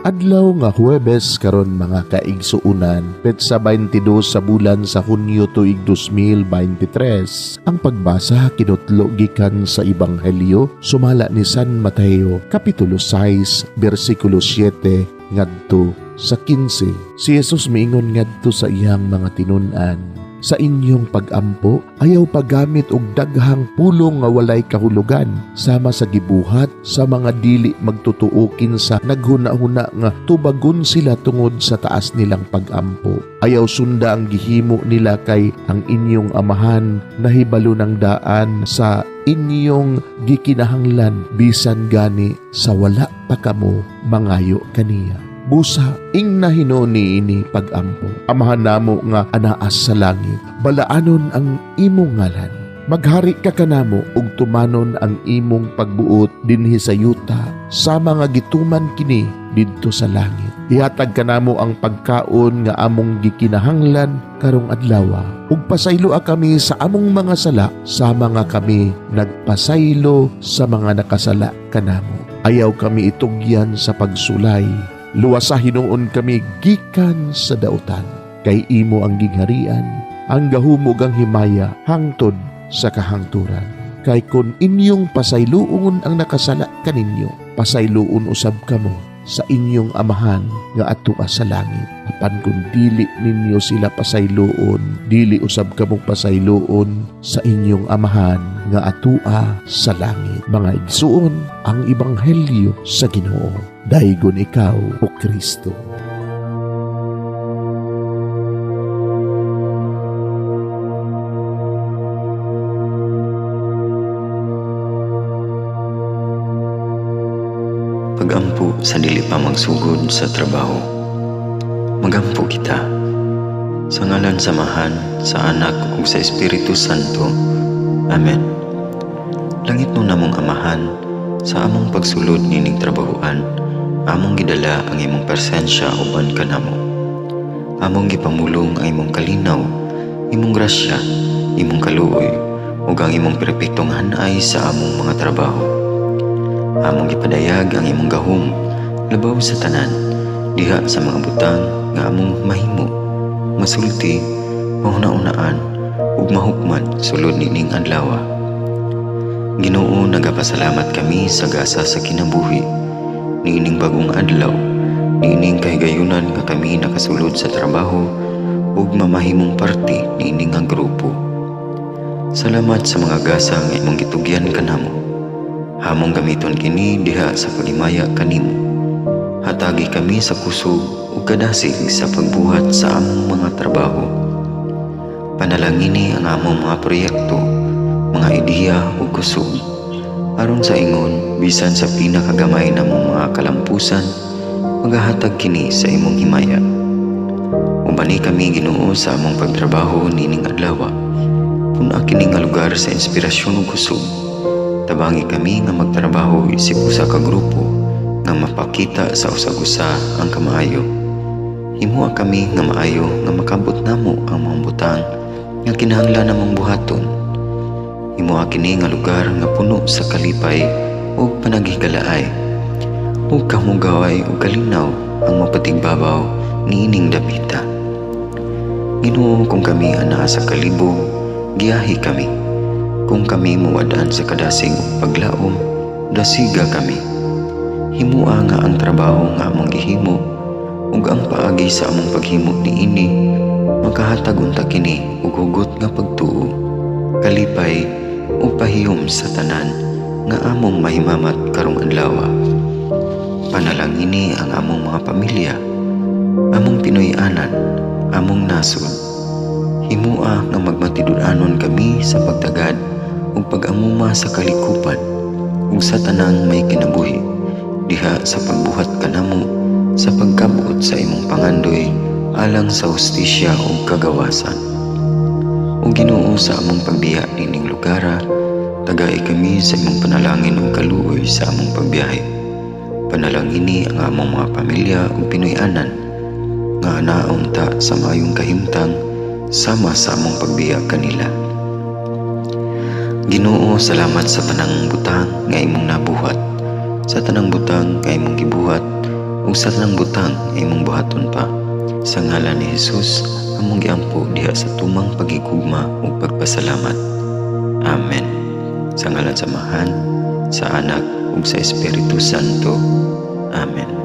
Adlaw nga Huwebes karon, mga kaigsuunan, petsa 22 sa bulan sa Hunyo, tuig 2023. Ang pagbasa kinutlo gikan sa Ebanghelyo sumala ni San Mateo, kapitulo 6, bersikulo 7 ngadto sa 15. Si Jesus miingon ngadto sa iyang mga tinun-an, "Sa inyong pagampo, ayaw paggamit og daghang pulong nga walay kahulugan sama sa gibuhat sa mga dili magtotoo kinsa naghuna-huna nga tubagon sila tungod sa taas nilang pagampo. Ayaw sunda ang gihimo nila kay ang inyong Amahan nahibalo ng daan sa inyong gikinahanglan bisan gani sa wala pa kamo mangayo kaniya. Busa, ingna hinuon niini pagampo: Amahan namo nga anaas sa langit, balaanon ang imong ngalan. Maghari ka kanamo ug tumanon ang imong pagbuot dinhi sa yuta sama nga gituman kini didto sa langit. Ihatag kanamo ang pagkaon nga among gikinahanglan karong adlaw ug pasayloa kami sa among mga sala sama nga kami nagpasaylo sa mga nakasala kanamo. Ayaw kami itugyan sa pagsulay, luwasa hinuon kami gikan sa dautan. Kay imo ang gingharian, ang gahom ug ang himaya hangtod sa kahangturan. Kay kon inyong pasayloon ang nakasala kaninyo, pasayloon usab kamo sa inyong Amahan nga atua sa langit. Apan kung dili ninyo sila pasayloon, dili usab kamo pasayloon sa inyong Amahan nga atua sa langit." Mga igsuon, ang ebanghelyo sa Ginoo. Daygon ikaw, O Kristo. Pagampo sa dili pa magsugod sa trabaho. Magampo kita. Sa ngalan sa Amahan, sa Anak ug sa Espiritu Santo. Amen. Langitnon namong Amahan, sa among pagsulod nining trabahoan, among gidala ang imong presensya uban kanamo. Among gipamulong ang imong kalinaw, imong grasya, imong kaluoy, ug ang imong perpektong hanay sa among mga trabaho. Among gipadayag ang imong gahom labaw sa tanan diha sa mga butang nga among mahimo, masulti, mahuna-unaan ug mahukman sulod nining adlaw. Ginoo, nagapasalamat kami sa gasa sa kinabuhi niining bagong adlaw, niining kahigayunan nga kami nakasulod sa trabaho ug mamahimong parte niini nga grupo. Salamat sa mga gasa nga imong gitugyan kanamo. Among gamiton kini diha sa paghimaya kanimo. Hatagi kami sa kusog ug kadasig sa pagbuhat sa among mga trabaho. Panalangini ang among mga proyekto, mga ideya ug kusog. Aron sa ingon, bisan sa pinakagamay namong mga kalampusan, magahatag kini sa imong himaya. Ubani kami, Ginoo, sa among pagtrabaho nining adlaw. Pun-a kini nga lugar sa inspirasyon ug kusog. Tabangi kami nga magtrabaho isip usa ka grupo nga mapakita sa usag-usa ang kamaayo. Himoa kami nga maayo nga makabot namo ang mga butang nga kinahanglan namong buhaton. Himoa kini nga lugar nga puno sa kalipay ug panaghigalaay. Ug kahugaway ug kalinaw ang mapatigbabaw niining dapita. Ginoo, kung kami anaa sa kalibog, giyahi kami. Kung kami muwad-an sa kadasig ug paglaom, dasiga kami. Himoa nga ang trabaho nga among gihimo ug ang paagi sa among paghimo niini makahatag unta kini og hugot nga pagtuo, kalipay ug pahiyom sa tanan nga among mahimamat karong adlaw. Panalangini ang among mga pamilya, among Pinoy-anan, among nasod. Himoa nga magmatinud-anon kami sa pagtagad ug pag-amuma sa kalikupan ug sa tanang may kinabuhi diha sa pagbuhat kanamo sa pagkabot sa imong pangandoy alang sa hustisya ug kagawasan. O Ginoo, sa among pagbiya nining lugara, tagai kami sa imong panalangin ug kaluoy sa among pagbiyahe. Panalangini ang among mga pamilya ug Pinoy-anan nga anaon ta sa maayong kahimtang sama sa among pagbiya kanila. Ginoo, salamat sa tanang butang nga imong nabuhat, sa tanang butang nga imong gibuhat Ug sa tanang butang imong buhaton pa. Sa ngalan ni Jesus, among giampo diha sa tumang pagigugma ug pagpasalamat. Amen. Sa ngalan sa Amahan, sa Anak ug sa Espiritu Santo. Amen.